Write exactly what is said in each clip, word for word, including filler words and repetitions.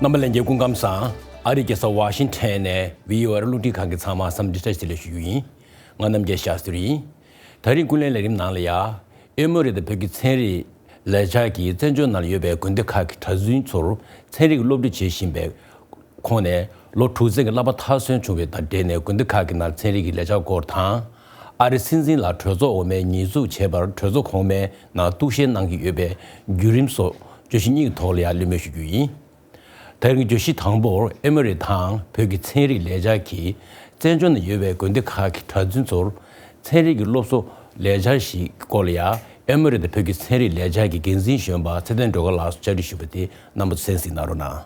རྣམ་པ་ལྷན་རྒྱས་སྐུ་ཁམས་བཟང་། ཨ་རིའི་རྒྱལ་ས་ཝ་ཤིང་ཊོན་ནས་བྷི་ཨོ་ཨེ་རླུང་འཕྲིན་ཁང་གི་ཚང་མར་འཚམས་འདྲི་བཀྲ་ཤིས་བདེ་ལེགས་ཞུ་རྒྱུ་ཡིན། ང་རྣམ་རྒྱལ་ཤཱ་སྟྲི་ཡིན། ད་རིང་ཀུན་གླེང་ལས་རིམ་ནང་ལ་ཡ། ཨེ་མོ་རི་དང་བོད་ཀྱི་ཚན་རིག་ལས་འཆར་གྱིས་བཙན་བྱོལ་ནང་ལ་ཡོད་པའི་དགོན་སྡེ་ཁག་གི་གྲྭ་བཙུན་ཚོར་ཚན་རིག་གི་སློབ་ཁྲིད་བྱེད་བཞིན་པའི་ཁོངས་ནས་ལོ་དྲུག་ཙམ་གྱི་བསླབ་པ་མཐར་སོན་བྱུང་བ་དང་འབྲེལ་ནས་དགོན་སྡེ་ཁག་གི་ནང་ཚན་རིག་གི་ལས་འཆར་སྐོར་དང་། ཨ་རི་སྲིད་འཛིན་ལ་གྲོས་ཚོགས་འོག་མའི་ཉེས་འཛུགས་བྱས་པར་གྲོས་ཚོགས་གོང་མའི་ནང་གཏུག་བཤེར་གནང་གི་ཡོད་པའི་བརྒྱུད་རིམ་སོགས་བརྗོད་གཞི་གཉིས་ཀྱི་ཐོག་ལ་ཡང་གླེང་མོལ་ཞུ་རྒྱུ་ཡིན། ད་རིང་བརྗོད་གཞི་དང་པོར་ཨེ་མོ་རི་དང་བོད་ཀྱི་ཚན་རིག་ལས་འཆར་གྱིས་བཙན་བྱོལ་ནང་ཡོད་པའི་དགོན་སྡེ་ཁག་གི་གྲྭ་བཙུན་ཚོར་ཚན་རིག་གི་སློབ་གསོ་ལས་འཆར་ཞིག་སྐོར་ལ་ཡང་ཨེ་མོ་རི་དང་བོད་ཀྱི་ཚན་རིག་ལས་འཆར་གྱི་འགན་འཛིན་གཞོན་པ་ཚེ་བརྟན་སྒྲོལ་དཀར་ལགས་སུ་བཅར་འདྲི་ཞུས་པ་དེ་རྣམ་པ་ཚོ་གསན་གཟིགས་གནང་རོགས་གནང་།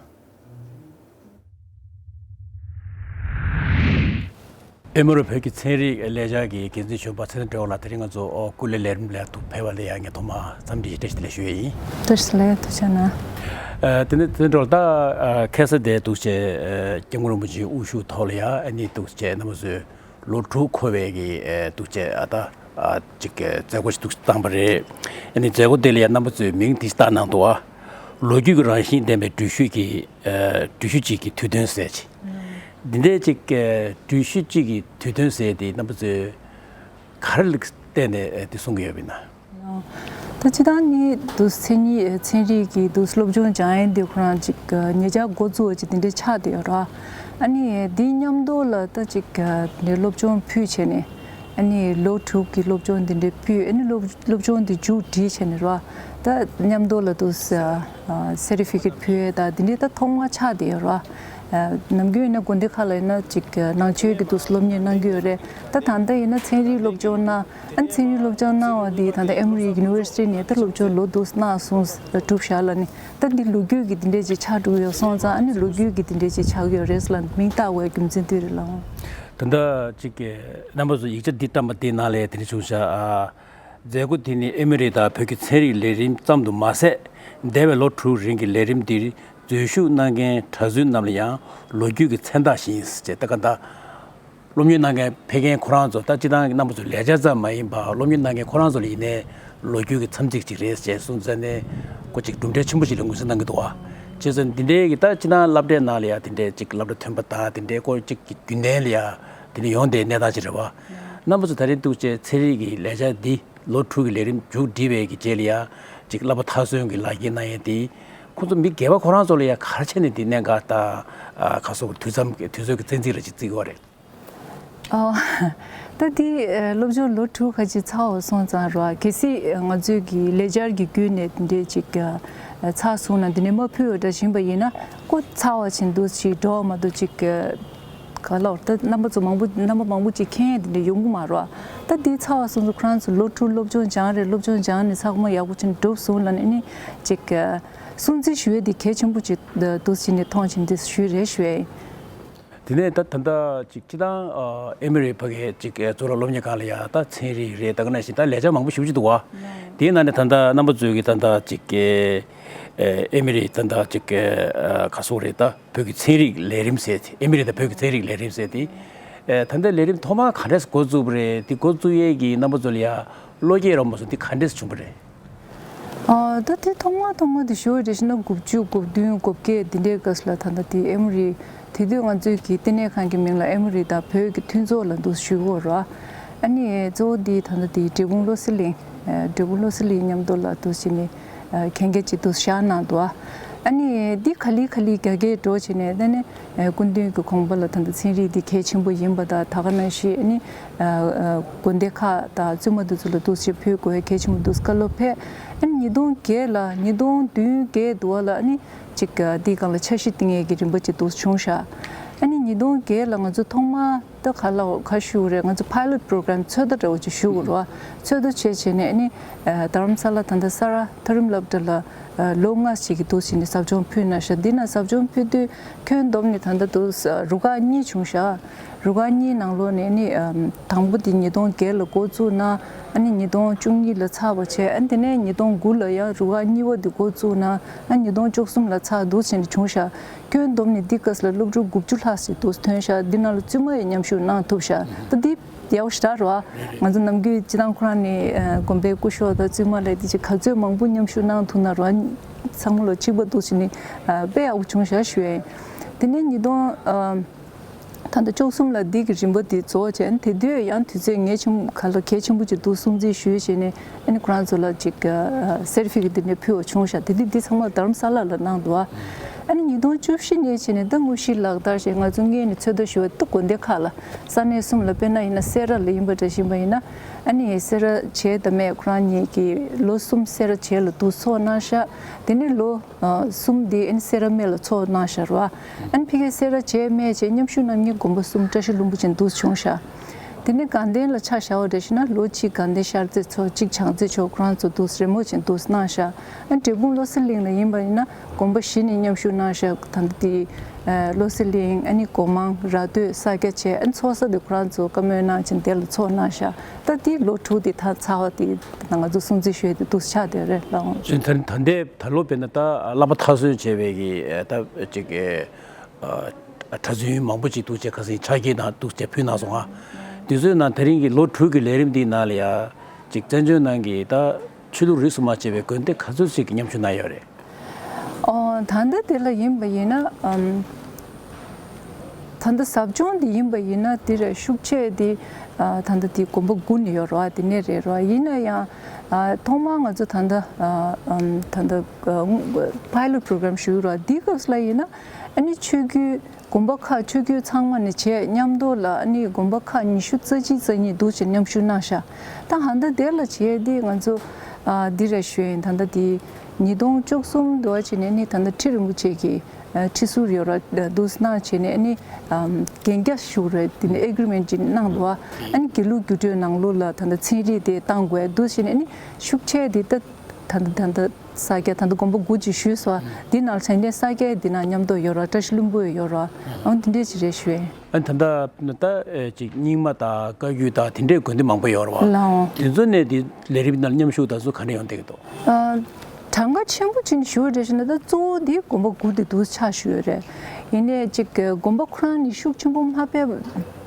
ཨེ་མོ་རི་བོད་ཀྱི་ཚན་རིག་ལས་འཆར་གྱི་འགན་འཛིན་གཞོན་པ་ཚེ་བརྟན་སྒྲོལ་དཀར་ལགས་དེ་རིང་ང་ཚོ་ཨོ་སྐུ་ལས་ལས་རིམ་ལ་ཐུགས་ཕེབས་པ་ལ་ཡང་ངས་ཐོག་མར་འཚམས་འདྲི་ཞུ་བཀྲ་ཤིས་བདེ་ལེགས་ཞུ་ཡས་ཡིན། བཀྲ་ཤིས་བདེ་ལེགས། ཐུགས་རྗེ་གནང་། ཨ། དེ་ནས་ཚེ་བརྟན་སྒྲོལ་དཀར་ད་ཨ་ཁ་སང་དེ་འདུག་སེ་ཨ་སྐྱབས་མགོན་རིན་པོ་ཆེའི་དབུ་བཞུགས་ཐོག་ལ་ཡང་ཨ་ནི་འདུག་སེ་རྣམ་པ་ཚོས་ལོ་དྲུག་འཁོར་བའི་གི་ཨ་འདུག་སེ་ཨ་ད་ཨ་ཅིག་གི་མཛད་སྒོ་ཞིག་འདུག་སེ་བཏང་པ་རེད། ཨ་ནི་མཛད་སྒོ་དེ་ལ་ཡང་རྣམ་པ་ཚོས་མིང་དེ་བཏགས་གནང་འདུག་ཨ། ལོ་རྒྱུས་ཀྱི་རང་བཞིན་ལྡན་པའི་འགྲུལ་བཞུད་ཀྱི་ཨ་འགྲུལ་བཞུད་ཅིག་གི་དུས་སྟོན་ཟེར་ཅིག་འདི་འདྲའི་ཅིག་གི་འགྲུལ་བཞུད་ཅིག་གི་དུས་སྟོན་ཟེར་དེ་རྣམ་པ་ཚོས་ག་རེ་ལ་བརྟེན་ནས་ཨ་དེ་གསུང་གི་ཡོད་པ་ཡིན་ན། ད་སྤྱིར་བཏང་ནི་འདུག་མཚན་ཉིད་ཚན་རིག་གི་འདུག་སློབ་སྦྱོང་སྦྱང་ཡས་འདི་ཁོ་རང་ཅིག་ཉེ་ཆར་འགོ་བཙུགས་པ་ཅིག་དེ་འདྲ་ཆགས་བསྡད་ཡོད་ར། ཨ་ནི་འདི་མཉམ་དུ་ལ་ད་ཅིག་ནི་སློབ་སྦྱོང་ཕུལ་བྱས་ནས་ཨ་ནི་ལོ་དྲུག་གི་སློབ་སྦྱོང་དེ་འདྲ་ཕུལ། ཨ་ནི་སློབ་སློབ་སྦྱོང་དེ་མཇུག་སྒྲིལ་བྱས་ནས་ར། ད་མཉམ་དུ་ལ་འདུག་སེ་ཊི་ཕི་ཀེཊ་ཕུལ་ཡས་ད་དེ་འདྲ་ད་ཐོག་མ་ཆགས་བསྡད་ཡོད་ར། ནམ་རྒྱུན་ཡིན་ན་དགོན་སྡེ་ཁག་ལ་ཡིན་ན་ཅིག་ནང་ཆོས་ཀྱི་འདུག་སློབ་གཉེར་གནང་གི་ཡོད་རེད། ད་ད་ལྟ་ཡིན་ན་ཚན་རིག་སློབ་སྦྱོང་གནང་། ཨ་ནི་ཚན་རིག་སློབ་སྦྱོང་གནང་བ་འདི་ད་ལྟ་ཨེ་མོ་རི་ཡུ་ནི་ཝར་སི་ཊི་ནས་ད་སློབ་སྦྱོང་ལོ་དུ་གནང་སོང་གྲུབ་བཞག་ལ་ནི་ད་འདི་ལོ་རྒྱུས་ཀྱི་འདི་འདྲས་ཅིག་ཆགས་འགྲོ་གི་ཡོད་སོང་ཙང་ཨ་ནི་ལོ་རྒྱུས་ཀྱི་འདི་འདྲས་ཅིག་ཆགས་ཀྱི་ཡོད་རེད་ལ་མིང་བཏགས་པའི་རྒྱུ་མཚན་དེ་རེད་ལགས། ད་ལྟ་ཅིག་གི་རྣམ་པ་ཚོ་ཡིག་ཆ་འདི་བལྟམས་པ་དེའི་ནང་ལ་དེ་འདྲ་བྱུང་ཤག་ཨ། མཛད་སྒོ་དེ་ནི་ཨེ་མོ་རི་དང་བོད་ཀྱི་ཚན་རིག་ལས་རིམ་ཙམ་དུ་མ་ཟད། འདས་པའི་ལོ་དྲུག་རིང་གི་ལས་རིམ་འདིར་འཛུལ་ཞུགས་གནང་མཁན་གྲྭ་བཙུན་རྣམས་ལ་ཡང་ལོ་རྒྱུས་ཀྱི་མཚན་རྟགས་ཤིག་ཡིན་ཟེར་ད་ག་ད། སློབ་གཉེར་གནང་མཁན་ཕེབས་མཁན་ཁོ་རང་ཚོ་ད་སྤྱིར་བཏང་གི་རྣམ་པ་ཚོ་ལས་འཆར་ཙམ་མ་ཡིན་པར་སློབ་གཉེར་གནང་མཁན་ཁོ་རང་ཚོ་ལ་ཡིན་ནའི་ལོ་རྒྱུས་ཀྱི་མཚམས་ཚིགས་ཅིག་རེད་ཅེས་གསུངས་ཙང་ནས་ཁོ་ཅིག་གྲུབ་འབྲས་ཆེན་པོ་ཞིག་ལ་ངོས་འཛིན་གནང་གི་འདུག་བ། བྱས་ཙང་འདི་འདྲའི་གི་ད་སྤྱིར་བཏང་སློབ་གྲྭའི་ནང་ལ་ཡང་དེ་འདྲའི་ཅིག་སློབ་གྲྭ་ཐོན་པ་དང་དེ་འདྲའི་སྐོར་ཅིག་གི་རྒྱུན་ལྡན་ལ་ཡང་དེ་འདྲ་ཡོང་བསྡད་གནས་སྟངས་ཅིག་རེད་བ། རྣམ་པ་ཚོ་ད་རེས་འདུག་ཅེས་ཚན་རིག་གི་ལས་འཆར་འདི་ལོ་དྲུག་གི་ལས་རིམ་མཇུག་སྒྲིལ་བའི་གི་རྗེས་ལ་ཡང་ཅིག་བསླབ་པ་མཐར་སོན་གྱི་ལག་འཁྱེར་གནང་ཡས་དེ་ཁོང་ཚོ་མི་སྒེར་པ་ཁོ་རང་ཚོ་ལ་ཡང་ག་རེ་བྱས་ནས་དེ་གནད་འགག་དང་ག་སོགས་དུས་མཚམས་དུས་ཚོད་ཀྱི་བཙན་འཛུལ་ར་ཅིག་བརྩི་གི་ཡོད་རེད། ཨོ། ད་འདི་སློབ་སྦྱོང་ལོ་དྲུག་ཁ་ཅིག་ཚར་བ་སོང་ཙང་ར་གལ་སྲིད་ང་ཚོས་ཀྱི་ལས་འཆར་གྱི་བརྒྱུད་ནས་འདི་འདྲས་ཅིག་ཚར་སོང་ན་འདི་ནས་མ་ཕུལ་བ་འདྲ་བཞིན་པ་ཡིན་ན་ཀོ་ཚར་བ་ཆེན་འདུག་ཅིག་འགྲོ་བ་མ་གཏོགས་ཅིག་ག་ལོར་ད་རྣམ་པ་ཚོ་མང་པོ་རྣམ་པ་མང་པོ་ཅིག་མཁྱེན་འདི་འདྲས་ཡོང་གི་མ་ར། ད་འདི་ཚར་བ་སོང་ཙང་ཁོ་རང་ཚོ་ལོ་དྲུག་སློབ་སྦྱོང་སྦྱངས་རེད། སློབ་སྦྱོང་སྦྱངས་ནས་ཚང་མ་ཡག་པོ་ཆེན་གྲུབ་སོང་ལ་ནི་ཅིག་སྲུང་བརྩི་ཞུ་ཡས་འདི་གལ་ཆེན་པོ་ཅིག་འདུག་ཅིག་ནས་མཐོང་ཆེན་འདི་ཞུས་རེད་ཞུ་ཡས། དེ་ནས་ད་ད་ལྟ་ཅིག་སྤྱིར་བཏང་ཨེ་མི་རི་ཕ་གི་ཅིག་གཙུག་ལག་སློབ་གཉེར་ཁང་ལ་ཡ་ད་ཚན་རིག་རེད། ད་ག་ནང་བཞིན་ད་ལས་འཆར་མང་པོ་ཞེ་པོ་ཅིག་འདུག་བ། དེའི་ནང་ནས་ད་ལྟ་རྣམ་པ་ཚོས་ཀྱི་ད་ལྟ་ཅིག་ཨེ་མི་རི་ད་ལྟ་ཅིག་ག་སོགས་རེད། ད་བོད་ཀྱི་ཚན་རིག་ལས་རིམ་ཟེར་ཨེ་མི་རི་ད་བོད་ཀྱི་ཚན་རིག་ལས་རིམ་ཟེར་དེ་ད་ལྟ་ལས་རིམ་ཐོག་མར་ག་འདྲས་འགོ་བཙུགས་པ་རེད། དེ་འགོ་བཙུགས་ཡས་ཀྱི་རྣམ་པ་ཚོ་ལ་ཡ་བློ་སྐྱེད་རོགས་མ་སོང་དེ་ག་འདྲས་བྱུང་པ་རེད། ཨ། ད་དེ་ཐོག་མ་ཐོག་མ་དེ་ཞུ་བ་རེ་བྱས་ན་དགུ་བཅུ་གོ་བདུན་གོ་བརྒྱད་དེ་འདྲའི་སྐབས་ལ་ད་ལྟ་དེ་ཨེ་མོ་རི་དེ་དུས་ང་ཚོའི་གི་བསྟི་གནས་ཁང་གི་མིང་ལ་ཨེ་མོ་རི་དང་བོད་ཀྱི་མཐུན་ཚོགས་ལ་འདུག་ཞུ་གོ་ར། ཨ་ནི་གཙོ་བོ་དེ་ད་ལྟ་དེ་འབྲས་སྤུངས་བློ་གསལ་གླིང་། འབྲས་སྤུངས་བློ་གསལ་གླིང་མཉམ་དུ་ལ་འདུག་བྱས་ནས་གན་རྒྱ་ཅིག་འདུག་བཞག་གནང་འདུག་ཨ་ནི་དེ་ག་ལེ་ག་ལེ་རྒྱ་སྐྱེད་འགྲོ་བྱས་ནས་ད་ནི། སྐུ་མདུན་གྱི་དགོངས་པ་ལ་ད་ལྟ་ཚན་རིག་འདི་གལ་ཆེན་པོ་ཡིན་པ་དང་ད་ག་ནང་བཞིན་ཨ་ནི་དགོན་སྡེ་ཁག་དང་བཙུན་མ་འདི་ཚོ་ལ་འདུག་ཅེས་ཕུལ་དགོས་གལ་ཆེན་པོ་འདུག་བཀའ་སློབ་ཕེབས། ཨ་ནི་ཉིས་སྟོང་བརྒྱད་ལ་ཉིས་སྟོང་བདུན་བརྒྱད་དུ་བ་ལ་ཨ་ནི་ཅིག་འདིའི་སྒང་ལ་འཆར་གཞི་བཏིང་ཡས་ཀྱི་རིམ་པ་ཅིག་འདུག་བྱུང་ཤག་ཨ་ནི་ཉིས་སྟོང་བརྒྱད་ལ་ང་ཚོ་ཐོག་མ་ད་ག་ལ་ག་ཞུ་རེད། ང་ཚོ་pilot program ཚོད་ལྟ་འདྲ་བོ་ཅིག་ཞུ་དགོས་རེད་བ། ཚོད་ལྟ་བྱས་བྱས་ནས་ཨ་ནི་རྡ་རམ་ས་ལ་ད་ལྟ་ས་ར་མཐོ་རིམ་སློབ་གྲྭ་ལ། ལོ་ལྔ་ཞིག་གི་འདུག་ཟིན་ནས་ཟབ་སྦྱོང་ཕུལ་གནང་ཤག་འདི་ན་ཟབ་སྦྱོང་ཕུལ་དུས་ཁྱོན་བསྡོམས་ནས་ད་ལྟ་འདུག་རུ་ཁག་གཉིས་བྱུང་ཤག་རུ་ཁག་གཉིས་ནང་ལོགས་ནས་ནི་དང་པོ་འདི་ཉིས་སྟོང་བརྒྱད་ལ་འགོ་བཙུགས་གནང་། ཨ་ནི་ཉིས་སྟོང་བཅུ་གཉིས་ལ་ཚར་བ་བྱས། ཨ་ནི་དེ་ནས་ཉིས་སྟོང་དགུ་ལ་ཡང་རུ་ཁག་གཉིས་པ་འདི་འགོ་བཙུགས་གནང་། ཨ་ཉིས་སྟོང་བཅུ་གསུམ་ལ་ཚར་འདུག་ཟིན་ནས་བྱུང་ཤག་ཁྱོན་བསྡོམས་ནས་འདི་སྐབས་ལ་སློབ་ཕྲུག་དགུ་བཅུ་ལྷག་ཞིག་འདུག་ཐོན་ཤག་འདི་ནང་ལ་བཙུན་མ་ཡང་མཉམ་ཞུགས་གནང་ཐུབ་ཤག་ད་འདི། ཡག་པོ་ཞེ་དྲག་རེད་བ། ང་ཚོ་ནམ་རྒྱུན་སྤྱིར་བཏང་ཁོ་རང་ནི་དགོན་པའི་སྐུ་ཞབས་དང་བཙུན་མ་ལས་དེ་ཅིག་ག་ཚོད་མང་པོ་མཉམ་ཞུགས་གནང་ཐུབ་ན་རེད་བ། ཚང་མ་ལོ་གཅིག་པ་འདུག་བྱས་ནས་ཨ་དཔེ་ཡག་པོ་བྱུང་ཤག་ཞུ་ཡ་ཡིན། དེ་ནས་ཉིས་སྟོང་ཨ་ད་ལྟ་བཅུ་གསུམ་ལ་འདི་གི་རིམ་པ་འདི་རྫོགས་བྱས། དེ་དུས་ཡང་དུས་ཚོད་ངེས་ཆེན་ག་ལ་གལ་ཆེན་པོ་ཅིག་འདུག་སྲུང་བརྩི་ཞུས་བྱས་ནས་ཨ་ནི་ཁོ་རང་ཚོ་ལ་ཅིག་ཨ་སེར་ཕི་གེཊ་འདི་འདྲ་ཕུལ་བ་བྱུང་ཤག་དེ་དུས་འདི་ཚང་མ་རྡ་རམ་ས་ལ་ལ་གནང་འདུག་ཨ་ནི་ཉིས་སྟོང་བཅུ་བཞི་ནས་བྱས་ནས་ད་དངོས་གཞི་ལག་བསྟར་བྱས་ང་ཚོ་སྔོན་ནས་ཚོད་ལྟ་ཞུ་བ་ད་དགོན་སྡེ་ཁག་ལ་ས་གནས་གསུམ་ལ། དཔེར་ན་ཡིན་ན་སེ་ར་ལ་ཡིན་པ་འདྲ་བཞིན་པ་ཡིན་ན་ཨ་ནི་སེ་ར་བྱེས་དང་སྨད་ཁོ་རང་གཉིས་ཀྱིས་ལོ་གསུམ་སེ་ར་བྱེས་ལ་འདུག་ཚོགས་གནང་ཤག་དེ་ནས་ལོ་ཨ་གསུམ་དེ་ཨན་སེ་ར་སྨད་ལ་ཚོགས་གནང་ཤར་བ། ཨན་ཕ་གིའི་སེ་ར་བྱེས་སྨད་བྱས་མཉམ་ཞུགས་གནང་མཁན་དགོན་པ་གསུམ་བཀྲ་ཤིས་ལྷུན་པོ་ཅན་འདུག་བྱུང་ཤག་དེ་ནས་དགའ་ལྡན་ལ་ཆ་བཞག་པ་འདྲ་ཞིག་ན་ལོ་གཅིག་དགའ་ལྡན་ཤར་རྩེ་ཚོ་གཅིག་བྱང་རྩེ་ཕྱོགས་ཁོ་རང་ཚོ་འདུག་རེ་མོ་ཅན་འདུག་གནང་ཤག་ཨན་འབྲས་སྤུངས་བློ་གསལ་གླིང་ལ་ཡིན་པ་ཡིན་ན་དགོན་པ་བཞི་ནས་མཉམ་ཞུགས་གནང་ཤག་ད་ལྟ་དེ་ཨ་བློ་གསལ་གླིང་ཨ་ནི་སྒོ་མང་ར་སྟོད་ས་སྐྱ་བྱས་ཨན་ཚོགས་ས་དེ་ཁོ་རང་ཚོ་བཀའ་མོལ་གནང་ཅིང་དེ་ལ་ཚོགས་གནང་ཤག་ད་དེ་ལོ་དྲུག་དེ་ད་ཚར་བ་དེ་ད་ང་ཚོ་སྲུང་བརྩི་ཞུས་དེ་འདུག་ཆགས་བསྡད་རེད་ལགས། ད་ད་ལྟའི་ད་ལོ་དཔེར་ན་ད་བསླབ་པ་མཐར་སོན་བྱས་པའི་གི་ད་ཅིག་གྲྭ་བཙུན་མང་པོ་ཅིག་འདུག་བྱས་ཁ་སང་ཕྱག་འཁྱེར་དང་འདུག་བྱས་ཕུལ་གནང་སོང་ང་། དེ་ཚོའི་ནང་དེ་རིང་གི་ལོ་དྲུག་གི་ལས་རིམ་འདིའི་ནང་ལ་ཡ་ཅིག་བཙན་བྱོལ་ནང་གི་ད་ཆོས་ལུགས་རིས་སུ་མ་ཆད་པའི་དགོན་སྡེ་ག་ཚོད་ཅིག་གི་མཉམ་ཞུགས་གནང་ཡོད་རེད། ཨོ་ད་ལྟ་དེ་ལ་ཡིན་པ་ཡིན་ན་ཨམ་ད་ལྟ་ཟབ་སྦྱོང་དེ་ཡིན་པ་ཡིན་ན་དེ་རེད། ཤུགས་ཆེ་དེ་ཨ་ད་ལྟ་དེ་དགོན་པ་དགུ་ནས་ཡོད་རེད་བ། དེ་ནས་རེད་རེད་བ། ཡིན་ན་ཡང་ཨ་ཐོག་མར་ང་ཚོ་ད་ལྟ་ཨ་ཨམ་ད་ལྟ་ཨ་pilot program ཞུ་རེད་བ། དེའི་སྐབས་ལ་ཡིན་ན་ཨ་ནི་ཆོས་བརྒྱུད་དགོན་པ་ཁག་ཆོས་བརྒྱུད་ཚང་མ་ནས་བྱས་མཉམ་དུ་ལ་ཨ་ནི་དགོན་པ་ཁག་ཉི་ཤུ་རྩ་གཅིག་རྩ་གཉིས་འདུག་ཅིག་མཉམ་ཞུགས་གནང་ཤག་ད་ཧ་ད་དེ་ལ་བྱས་དེ་ང་ཚོ་ཨ་འདི་རེ་ཞུ་ཡིན། ད་ལྟ་དེ་ཉིས་སྟོང་བཅུ་གསུམ་དུ་བ་བྱས་ནས་ནི་ད་ལྟ་ཁྲི་རིན་པོ་ཆེ་གི་ཨ་ཁྲི་ཟུར་ཡོད་ར་འདུག་གནང་བྱས་ནས་ནི་ཨམ་གན་རྒྱ་ཞུ་རེད། དེ་ནི་agreement་ཅིག་གནང་འདུག་ཨ་ནི་དགེ་ལུགས་རྒྱུགས་སྤྲོད་ནང་ལོགས་ལ་ད་ལྟ་ཚན་རིག་དེ་བཏང་དགོས་འདུག་བྱས་ནས་ནི་ཤུགས་ཆེ་དེ་ད་ད་ལྟ་ད་ལྟ། ས་སྐྱ་ད་ལྟ་དགོན་པ་དགུ་ཅིག་ཞུས་སོ། འདི་ནང་ཚང་མ་ས་སྐྱའི་འདི་ནང་མཉམ་དུ་ཡོད་ར། བཀྲ་ཤིས་ལྷུན་པོ་ཡོད་ར། ཨང་འདི་འདྲས་ཅིག་རེད་ཞུ་ཡིན། ཨ་ད་ལྟ་ད་ཅིག་རྙིང་མ་དང་བཀའ་བརྒྱུད་དང་དེ་འདྲས་དགོན་སྡེ་མང་པོ་ཡོད་ར་བ། ལའོ། དེ་ཚོ་ནས་འདི་ལས་རིམ་ནང་མཉམ་ཞུགས་དང་སུ་ག་འདྲས་ཡོང་བསྡད་ཀྱི་འདུག་ཨ་གྲངས་ཀ་ཆེན་པོ་ཅིག་ཞུ་བ་རེད་ཞུ་ན་ད་གཙོ་བོ་འདི་དགོན་པ་དགུ་དེ་འདུག་ཆ་ཞུ་ཡོད་རེད། ཡིན་ནའི་ཅིག་དགོན་པ་ཁོ་རང་ནས་ཤུགས་ཆེན་པོ་མ་ཕེབས་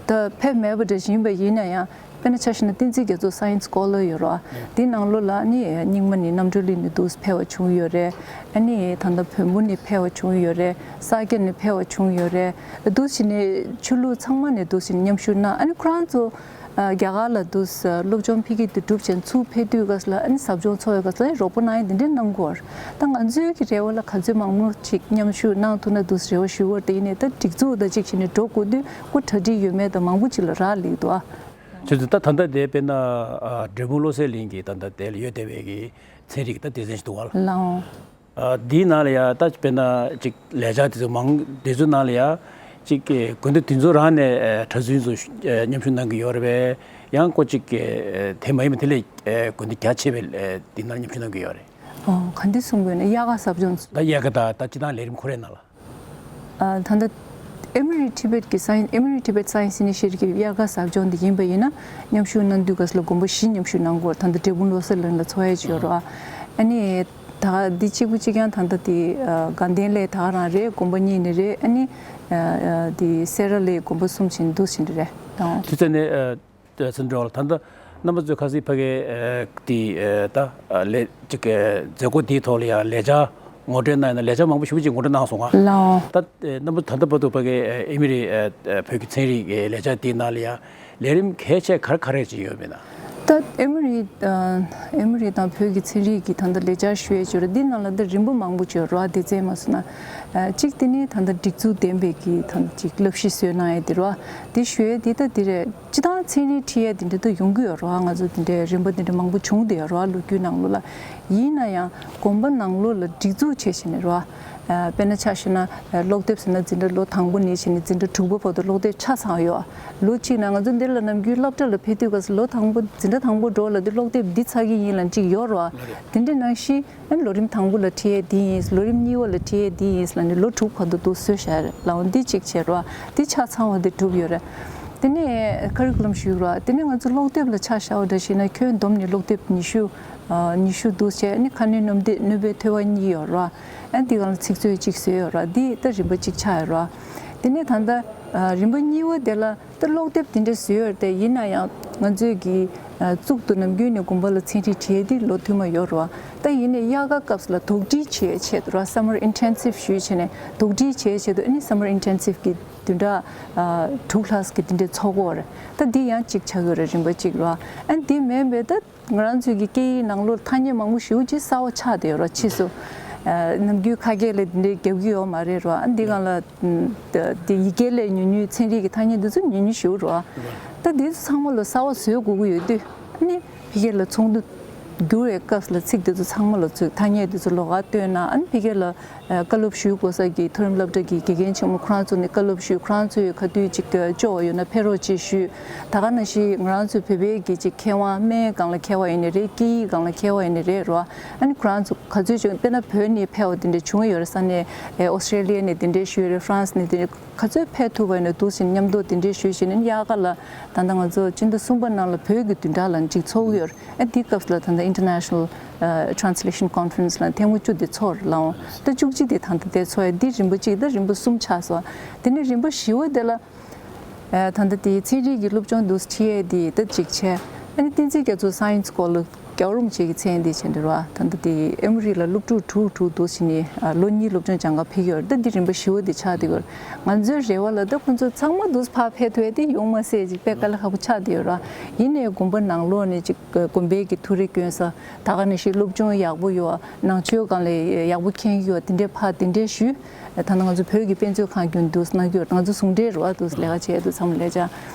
ད་ཕེབས་མེད་པ་འདྲ་ཞིག་ཡིན་པ་ཡིན་ན་ཡང་། དཔེར་ན་ཆ་བཞག་ན་བསྟན་འཛིན་རྒྱ་མཚོ་science scholar་ཡོད་རེད་བ། དེའི་ནང་ལོགས་ལ་ནི་རྙིང་མ་ནས་རྣམ་གྲོལ་གླིང་ནས་འདུག་ཕེབས་པ་བྱུང་ཡོད་རེད། ཨ་ནི་ད་ལྟ་བོན་པོ་ནས་ཕེབས་པ་བྱུང་ཡོད་རེད། ས་སྐྱ་ནས་ཕེབས་པ་བྱུང་ཡོད་རེད། འདུག་བྱས་ནས་ཆོས་ལུགས་ཚང་མ་ནས་འདུག་བྱས་ནས་མཉམ་ཞུགས་གནང་། ཨ་ནི་ཁོ་རང་ཚོ་རྒྱ་གར་ལ་འདུག་སློབ་སྦྱོང་ཕ་གི་དེ་གྲུབ་བྱས་ཚུར་ཕེབས་དུས་སྐབས་ལ་ཨ་ནི་ཟབ་སྦྱོང་ཚོགས་པའི་སྐབས་ལ་རོགས་པ་གནང་ཡ་དེ་འདྲས་གནང་དགོས་རེད། ད་ང་ཚོའི་གི་རེ་བ་ལ་ག་ཚོད་མང་མང་ཅིག་མཉམ་ཞུགས་གནང་ཐུབ་ན་འདུག་རེ་བ་ཞུ་བར་དེ་ཡིན་ནས་ད་སྒྲིག་འཛུགས་ད་ཅིག་བྱས་ནས་འགྲོ་དགོས་དུས་ཁོ་གྲ་སྒྲིག་ཡོད་མེད་དང་མང་པོ་ཅིག་ལ་རག་ལས་འདུག་ཨ། ཁྱོད་ཚོ་ད་ད་ལྟ་དེ་དཔེར་ན་ཨ་འབྲས་སྤུངས་བློ་གསལ་གླིང་གི་ད་ལྟ་དེ་ལ་ཡོད་བསྡད་པའི་གི་ཚན་རིག་ད་སྡེ་ཚན་ཞིག་འདུག་བ་ལ། ལའོ། ཨ་འདིའི་ནང་ལ་ཡ་ད་དཔེར་ན་ཅིག་ལས་འཆར་དེ་ཚོ་མང་དེ་ཚོའི་ནང་ལ་ཡ་ཅིག་གི་དགོན་སྡེ་དེ་ཚོ་རང་ནས་ཨ་གྲྭ་བཙུན་ཚོ་ཨ་མཉམ་ཞུགས་གནང་གི་ཡོད་རེད་པས། ཡང་ཁོ་ཅིག་གི་ཨ་དེ་མ་ཡིན་པ་དེ་ལས་ཨ་དགོན་སྡེ་རྒྱ་ཆེ་བའི་ཨ་དེ་ནང་མཉམ་ཞུགས་གནང་གི་ཡོད་རེད། ཨོ་ག་འདི་གསུང་དགོས་ན་དབྱར་ཁ་ཟབ་སྦྱོང་། ད་དབྱར་ཁ་ད་ད་སྤྱི་བཏང་ལས་རིམ་ཁོ་རའི་ནང་ལ། ཨ་ད་ལྟ་ཨེ་མི་རི་ཊི་བེཊ་གི་སའེན་ཨེ་མི་རི་ཊི་བེཊ་སའེན་སི་ཨིན་ནི་ཤི་ཡེ་ཊིབ་གི་དབྱར་ཁ་ཟབ་སྦྱོང་འདི་ཡིན་པ་ཡིན་ན་མཉམ་ཞུགས་གནང་དུས་སྐབས་སུ་ལ་དགོན་པ་བཞི་མཉམ་ཞུགས་གནང་དགོས། ད་ལྟ་འབྲས་སྤུངས་བློ་གསལ་གླིང་ལ་ཚོགས་ཡ་ཅིག་ཡོད་རེད་བ། ཨ་ནི་ད་འདི་གཅིག་པུ་གཅིག་རྐྱང་ད་ལྟ་དེ་ཨ་དགའ་ལྡན་ལས་ད་ག་རང་རེད། དགོན་པ་གཉིས་ནས་རེད། ཨ་ནི་ཨ་ཨ་དེ་སེ་ར་ལས་དགོན་པ་གསུམ་ཕྱིན་འདུག་ཕྱིན་རེད། ཨ་དེ་ཚོ་ནས་ཨ། ད་ཚུར་འགྲོ་བ་ལ་ད་ལྟ་རྣམ་པ་ཚོས་ཁ་སང་ཕ་གིའི་ཨ་དེ་ཨ་ད་ཨ་ལས་ཅིག་གི་མཛད་སྒོ་དེའི་ཐོག་ལ་ཡང་ལས་འཆར་ངོ་སྤྲོད་གནང་ཡིན་ན་ལས་འཆར་མང་པོ་ཞེ་པོ་ཅིག་ངོ་སྤྲོད་གནང་སོང་ང་། ལའོ། ད་ཨ་རྣམ་པ་ད་ལྟ་བར་དུ་ཕ་གིའི་ཨ་ཨེ་མི་རི་ཨ་ཨ་བོད་ཀྱི་ཚན་རིག་གི་ལས་འཆར་དེའི་ནང་ལ་ཡང་ལས་རིམ་གལ་ཆེ་ག་རེ་ག་རེ་ཅིག་ཡོད་མེད་ན། ད་ཨེ་མི་རི་ཨ་ཨེ་མི་རི་དང་བོད་ཀྱི་ཚན་རིག་གི་ད་ལྟ་ལས་འཆར་ཞུ་ཡས་ཅིག་ཡོད་རེད། འདི་ནང་ལ་ད་རིམ་པ་མང་པོ་ཅིག་ཡོད་རེད་བ། སྡེ་ཚན་མ་སོང་ན་ཨ་གཅིག་དེ་ནི་ད་ལྟ་སྒྲིག་འཛུགས་ལྡན་པའི་གི་ད་ལྟ་ཅིག་བསླབ་གཞི་བཟོས་གནང་ཡས་དེ་རེད་བ། དེ་ཞུ་ཡས་དེ་ད་དེ་རེད། སྤྱི་བཏང་ཚན་རིག་ཁྲིད་ཡས་དེ་འདྲ་ད་ཡོང་གི་ཡོད་རེད་བ། ང་ཚོ་དེ་འདྲའི་རིམ་པ་དེ་འདྲ་མང་པོ་བྱུང་བསྡད་ཡོད་རེད་བ་ལོ་རྒྱུས་ནང་ལོགས་ལ། ཡིན་ན་ཡང་དགོན་པ་ནང་ལོགས་ལ་སྒྲིག་འཛུགས་བྱས་བྱས་ནས་རེད་བ། ཨ་དཔེར་ན་ཆ་བཞག་ན་ཨ་ཀློག་དེབ་ཟེར་ན་འཛིན་གྲྭ་ལོ་དང་པོ་ནས་བྱས་ནས་འཛིན་གྲྭ་དྲུག་པ་བར་དུ་ཀློག་དེབ་ཆ་ཚང་ཡོད། ལོ་གཅིག་ནང་ང་ཚོ་འདིར་ལ་ནམ་རྒྱུན་སློབ་གྲྭ་ལ་ཕེབས་དུས་སྐབས་སུ་ལོ་དང་པོ་འཛིན་གྲྭ་དང་པོ་འགྲོ་ལ་འདི་ཀློག་དེབ་འདི་ཚར་གྱི་ཡིན་ལབ་ཅིག་ཡོད་རེད་བ། དེ་འདྲ་ནང་བཞིན། ཨ་ནི་ལོ་རིམ་དང་པོ་ལ་ཁྲིད་ཡས་འདི་ཡིན། ལོ་རིམ་གཉིས་པ་ལ་ཁྲིད་ཡས་འདི་ཡིན་ལབ་ནས་ལོ་དྲུག་བར་དུ་འདུག་བཟོས་བཞག་རེད་ལའོ། འདི་གཅིག་བྱས་རོགས། འདི་ཆ་ཚང་བ་འདི་གྲུབ་ཡོད་རེད། དེ་ནས་ཁ་རི་ཀུ་ལམ་ཞུས་རོགས། དེ་ནས་ང་ཚོ་ཀློག་དེབ་ལ་ཆ་བཞག་པ་འདྲ་ཞིག་ན་ཁྱོན་བསྡོམས་ནས་ཀློག་དེབ་ཉི་ཤུ་ཨ་ཉི་ཤུ་འདུག་བྱས། ཨ་ནི་ཁ་སྣོན་སྣོན་དེ་སྣོན་པའི་ཐོས་པ་གཉིས་ཡོད་རོགས། ཨ་འདི་སྒང་ལ་ཚིག་མཛོད་གཅིག་བཟོས་ཡོད་རོགས། འདི་ད་རིམ་པ་གཅིག་ཆགས་ཡོད་རོགས། དེ་ནས་ད་ལྟ་ཨ་རིམ་པ་གཉིས་པ་དེ་ལ། ད་ཀློག་དེབ་དེ་འདྲ་བཟོས་ཡོད་རེད་དེ། ཡིན་ན་ཡང་ང་ཚོས་ཀྱི་ གཙུག་ཏུ་ནམ་རྒྱུན་ནས་དགོན་པ་ལ་ཚན་རིག་ཁྲིད་ཡས་དེ་ལོ་ཐོས་མ་ཡོད་རེད་བ། ད་ཡིན་ནའི་དབྱར་ཁ་སྐབས་ལ་དོག་ཁྲིད་བྱེད་ཡས་ཆེད་དུ་ར་summer intensive ཞུས་བྱས་ནས་དོག་ཁྲིད་བྱེད་ཡས་ཆེད་དུ་ཨ་ནི་summer intensive གི་བདུན་ཕྲག་དྲུག་ལྷག་གི་དེ་འདྲའི་ཚོགས་ཀྱི་ཡོད་རེད། ད་འདི་ཡང་གཅིག་ཆགས་ཀྱི་ཡོད་རེད། རིམ་པ་གཅིག་རེད་བ། ཨ་ནི་འདི་མིན་པའི་ད་ང་རང་ཚོའི་གི་སྐད་ཡིག་ནང་ལོགས་ཐ་སྙད་མང་པོ་ཞེ་པོ་ཅིག་གསར་པ་ཆགས་བསྡད་ཡོད་རེད། ཕྱིས་སུ་ནམ་རྒྱུན་ཁ་སྐད་ལ་དེ་འདྲའི་རྒྱབ་ཀྱི་ཡོད་མ་རེད་རེད་བ། ཨ་ནི་འདི་སྒང་ལ་དེ་ཡི་གེ་ལས་ཉུང་ཉུང་ཚན་རིག་གི་ཐ་སྙད་འདི་ཚོ་ཉུང་ཉུང་ཞེ་པོ་རེད་བ། ད་འདི་ཚོ་ཚང་མ་ལ་གསར་པ་བཟོ་དགོས་ཀྱི་ཡོད་དུས། ཨ་ནི་ཕ་གི་ལ་ཚོགས་འདུ་བསྡུ་བའི་སྐབས་ལ་ཚིག་འདི་ཚོ་ཚང་མ་ལ་ཚུར་ཐ་སྙད་འདི་ཚོ་ལོགས་ཀ་བཏོན་ན། ཨ་ནི་ཕ་གི་ལ་བཀའ་སློབ་ཞུ་དགོས་ས་གི་མཐོ་རིམ་སློབ་གྲྭ་གི་དགེ་རྒན་ཆེན་མོ་ཁོ་རང་ཚོ་ནས་བཀའ་སློབ་ཞུས། ཁོ་རང་ཚོས་ག་དུས་ཅིག་སྐྱོ་བོ་ཡོད་ན་ཕེབས་རོགས་ཅེས་ཞུས། ད་ག་ནང་བཞིན་ང་རང་ཚོའི་བོད་པའི་གི་ཅིག་མཁས་དབང་སྨན་སྒང་ལ་མཁས་པ་ཡིན་ནའི་རེད། སྐད་ཡིག་སྒང་ལ་མཁས་པ་ཡིན་ནའི་རེད་རོ། ཨ་ནི་ཁོ་རང་ཚོ་ག་ཚོད་ཅིག་དཔེར་ན་བོད་ནས་ཕེབས་པ་དེ་འདྲ་བྱུང་ཡོད་རེད། ས་གནས་ཨོ་སི་ཀྲེ་ལི་ཡ་ནས་དེ་འདྲ་ཞུས་རེད། ཧྥ་རན་སི་ནས་དེ་འདྲ། ག་ཚོད་ཕེབས་ཐུབ་པ་ཡིན་ན་འདུག་ཟེར་མཉམ་དུ་དེ་འདྲའི་ཞུས་བྱས་ནས། དབྱར་ཁ་ལ་ད་ལྟ་ང་ཚོ་སྤྱི་ཟླ་གསུམ་པ་ནང་ལ་བོད་ཀྱི་བདུན་ཕྲག་ལ་ཅིག་ཚོགས་ཀྱི་ཡོད་རེད། ཨ་འདི་སྐབས་ལ་ད་ལྟ་International Translation Conference ལ་ཐེངས་མ་བཅུ་དེ་ཚོགས་རེད་ལགས། ད་བཅུ་གཅིག་དེ་ད་ལྟ་དེ་ཚོགས་ཡ་འདི་རིམ་པ་གཅིག་ད་རིམ་པ་གསུམ་ཆགས་སོང་། དེ་ནས་རིམ་པ་བཞི་པ་དེ་ལ་ད་ལྟ་དེ་ཚན་རིག་གི་སློབ་སྦྱོང་འདུག་ཁྲིད་ཡས་དེ་ད་ཅིག་བྱས། ཨ་ནི་བསྟན་འཛིན་རྒྱ་མཚོ་Science Scholar རྒྱལ་བ་རིན་པོ་ཆེ་གི་མཚན་འདི་བྱས་འདི་རེད་བ། ད་ལྟ་དེ་ཨེ་མོ་རི་ལ་སློབ་ཕྲུག་དྲུག་དྲུག་འདུག་བྱས་ནས་ལོ་གཉིས་སློབ་སྦྱོང་སྦྱང་ག་ཕེབས་ཀྱི་ཡོད་རེད། ད་འདི་རིམ་པ་བཞི་པ་འདི་ཆགས་བསྡད་ཡོད་རེད། ང་ཚོའི་རེ་བ་ལ་ད་ཁོང་ཚོ་ཚང་མ་འདུག་ཕར་ཕེབས་ཐུབ་ཡས་དེ་ཡོང་མ་སྲིད་ཅིག་དཔེ་དཀའ་ལས་ཁག་པོ་ཆགས་བསྡད་ཡོད་རེད། ཡིན་ནའི་དགོན་པ་ནང་ལོགས་ནས་ཅིག་དགོན་པའི་གི་ཐུགས་རེ་བསྐྱོན་ས་ད་ག་ནང་བཞིན་སློབ་སྦྱོང་ཡག་པོ་ཡོད། ནང་ཆོས་སྒང་ལ་ཡག་པོ་མཁྱེན་གྱི་ཡོད། དེ་འདྲའི་ཕར་དེ་འདྲའི་ཞུས། ད་ནང་ང་ཚོ་བོད་ཀྱི་དཔེ་མཛོད་ཁང་རྒྱུན་འདུག་གནང་གི་ཡོད། ང་ཚོ་ཟུང་འབྲེལ་རེད་བ། འདུག་ལས་ཀ་བྱས་འདུག་ཚང་མ་ལས་ཀྱང་།